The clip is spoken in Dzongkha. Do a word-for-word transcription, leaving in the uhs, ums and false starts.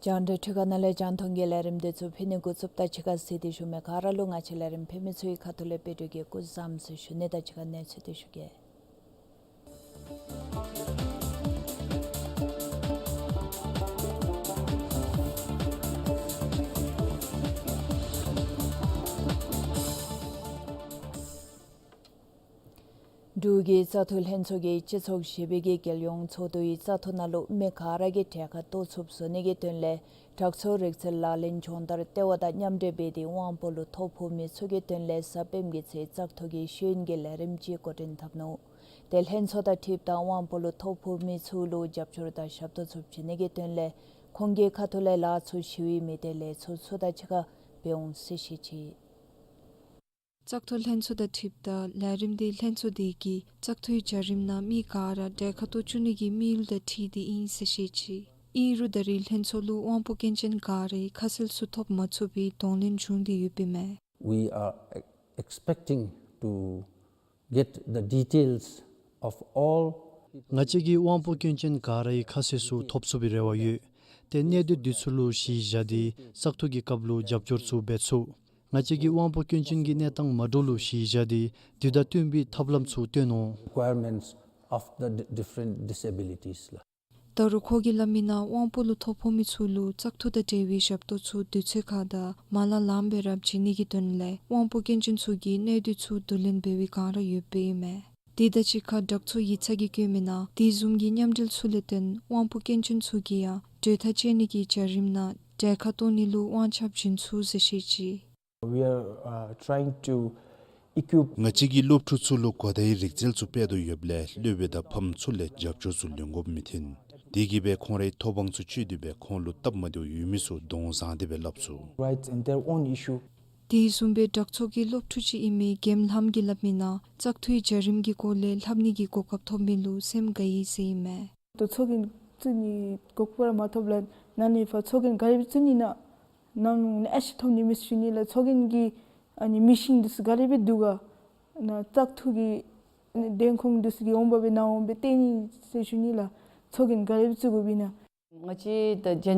རྒྱང་བསྒྲགས་འཕྲུལ་ཁང་ནང་ལས་རྒྱང་མཐོང་གི་ལས་རིམ་འདི་ཚུ་ཕུལ་ནི་འགོ་བཙུགསཔ་ད་ཕྱི་ཁར་གཟིགས་ཏེ་བཞུགས་མི་ག་ར་ལུ་ང་བཅས་ལས་རིམ་ཕུལ་མི་ཚུ་གི་ཁ་ཐུག་ལས་དཔལ་འབྱོར་གྱི་སྐུ་གཟུགས་བཟང་པོ་ཟེར་ཞུ་ནི་དང་གཅིག་ཁར་གནས་ཚུལ་འདི་ཞུ་གེ། འབྲུག་གི་བཙག་འཐུ་ལྷན་ཚོགས་ཀྱིས་སྤྱི་ཚོགས་བཞི་པའི་གི་རྒྱལ་ཡོངས་ཚོགས་འདུའི་བཙག་འཐུ་ནང་ལུ་མི་ག་ར་གིས་གྲལ་ཁར་གཏོགས་ཚུགསཔ་བཟོ་ནི་གི་དོན་ལས་དྲག་སྤྱོད་རིག་རྩལ་ལག་ལེན་སྦྱོང་བརྡར་ལྟེ་བ་དང་མཉམ་འབྲེལ་འབད་དེ་དབང་པོ་ལུ་ཐོ་ཕོག་མི་ཚུ་གི་དོན་ལས་གཟའ་སྤེནམ་གི་ཚེ་བཙག་འཐུ་གི་ཤེས་ཡོན་གྱི་ལས་རིམ་ཅིག་འགོ་འདྲེན་འཐབ་ནུག། དེ་ལྷན་ཚོགས་དང་འཁྲིལཝ་ད་དབང་པོ་ལུ་ཐོ་ཕོག་མི་ཚུ་ལུ་རྒྱབ་སྐྱོར་དང་ཞབས་ཏོག་ཚུ་བྱིན་ནི་གི་དོན་ལས་ཁོང་གི་ཁ་ཐུག་ལས་ལཱ་ཚུ་ཞུ་བའི་མི་སྡེ་ལས་ཚོགས་ཚུ་དང་གཅིག་ཁར་འབད་འོང་ཟེར་བཤད་ཅི། བཙག་འཐུ་ལྷན་ཚོགས་དང་འཁྲིལཝ་ད་ལས་རིམ་འདི་ལྷན་ཚོགས་འདི་གིས་བཙག་འཐུའི་བྱ་རིམ་ནང་མི་ག་ར་གྲལ་ཁར་གཏོགས་བཅུག་ནི་གི་དམིགས་ཡུལ་དང་འཁྲིལ་ཏེ་ཨིན་ཟེར་བཤད་ཅི། ཨིན་རུང་ད་རེས་ལྷན་ཚོགས་ལུ་དབང་པོ་སྐྱོན་ཅན་ག་རའི་ཁ་གསལ་ཚུ་ཐོབ་མ་ཚུགས་པའི་གདོང་ལེན་བྱུང་སྟེ་ཡོདཔ་ཨིན་མས། We are expecting to get the details of all. ང་བཅས་ཀྱིས་དབང་པོ་སྐྱོན་ཅན་ག་རའི་ཁ་གསལ་ཚུ་ཐོབ་ཚུགས་པའི་རེ་བ་ཡོད། ཏེ་གནད་དོན་འདི་ཚུ་ལུ་གཞི་བཞག་སྟེ་བཙག་འཐུ་གི་སྐབས་ལུ་རྒྱབ་སྐྱོར་ཚུ་འབད་ཚུགས། ང་བཅས་ཀྱིས་དབང་པོ་སྐྱོན་ཅན་གྱི་གནས་སྟངས་མ་འདྲཝ་ལུ་གཞི་བཞག་སྟེ་དེ་དང་བསྟུན་པའི་ཐབས་ལམ་ཚུ་སྟོན་འོང་། Requirements of the di- different disabilities ལགས། ད་རུང་ཁོ་གིས་སླབ་མི་ནང་དབང་པོ་ལུ་ཐོ་ཕོག་མི་ཚུ་ལུ་བཙག་འཐུ་དང་འབྲེལ་བའི་ཞབས་ཏོག་ཚུ་དུས་ཚོད་ཁར་དང་མ་ལང་ལངམ་སྦེ་ར་བྱིན་ནི་གི་དོན་ལས་དབང་པོ་སྐྱོན་ཅན་ཚུ་གི་གནད་དོན་ཚུ་བསྡུ་ལེན་འབད་བའི་སྒང་ར་ཡོདཔ་ཨིན་མས། དེ་དང་གཅིག་ཁར་དྲག་སྤྱོད་ཡིག་ཚང་གིས་བཀོད་མི་ནང་དེ་བཟུམ་གྱི་མཉམ་འབྲེལ་ཚུ་ལས་བརྟེན་དབང་པོ་སྐྱོན་ཅན་ཚུ་གིས་ཡང་གྲོས་ཐག་བཅད་ནི་གི་བྱ་རིམ་ནང་གྲལ་ཁར་གཏོགས་ནི་ལུ་དབང་ཆ་བྱིན་ཚུགས་ཟེར་བཤད་ཅི། We are, uh, trying to equip. ང་བཅས་ཀྱིས་སློབ་ཕྲུག་ཚུ་ལུ་གོ་བརྡའི་རིག་རྩལ་ཚུ་སྤེལ་དོ་ཡོདཔ་ལས་སློབ་དཔོན་དང་ཕམ་ཚུ་ལས་རྒྱབ་སྐྱོར་ཚུ་ལེན་དགོཔ་མི་ཐོན། དེ་གིས་སྦེ་ཁོང་རའི་ཐོབ་དབང་ཚུ་བཅད་དེ་སྦེ་ཁོང་ལུ་སྟབས་མ་བདེཝ་ཡོད་མི་ཚུ་གདོང་བཟང་སྟེ་སྦེ་སླབ་ཚུགས། Rights and their own issue. དེ་བཟུམ་སྦེ་དྲག་སྤྱོད་ཀྱི་སློབ་ཕྲུག་ཅིག་ཨིན་མི་རྒནམ་ལྷམ་གྱིས་སླབ་མི་ནང་བཙག་འཐུའི་བྱ་རིམ་གྱི་སྐོར་ལས་སླབ་ནི་གི་གོ་སྐབས་ཐོབ་མི་ལུ་སེམས་དགའ་ཡི་ཟེར་ཨིན་མས། ད་ཚོགས་རྒྱན་བཙུགས་ནི་གོ་སྐབས་ར་མ་ཐོབ་ལགས། ན་ནི་ཕར་ཚོགས་རྒྱན་ག་ར་སྦེ་བཙུགས་ནི་ན་ནང་ལུ་ཨ་ཙི་ཐོབ་ནི་མས་ཟེར་ཞུ་ནི་ལགས། ཚོགས་རྒྱན་གྱི་ཨ་ནི་མི་ཤིན་འདི་ཚུ་ག་ར་སྦེ་འདུག་ག། ན་བཙག་འཐུ་གི་འདེམས་ཁོངས་འདི་ཚུ་གི་འོང་འབབ་སྦེ་ནཱ་འོང་སྦེ་སྟོན་ནི་ཟེར་ཞུ་ནི་ལགས། ཚོགས་རྒྱན་ག་ར་སྦེ་བཙུགས་དགོཔ་ཨིན་ན། ང་བཅས་ད་རྒྱན་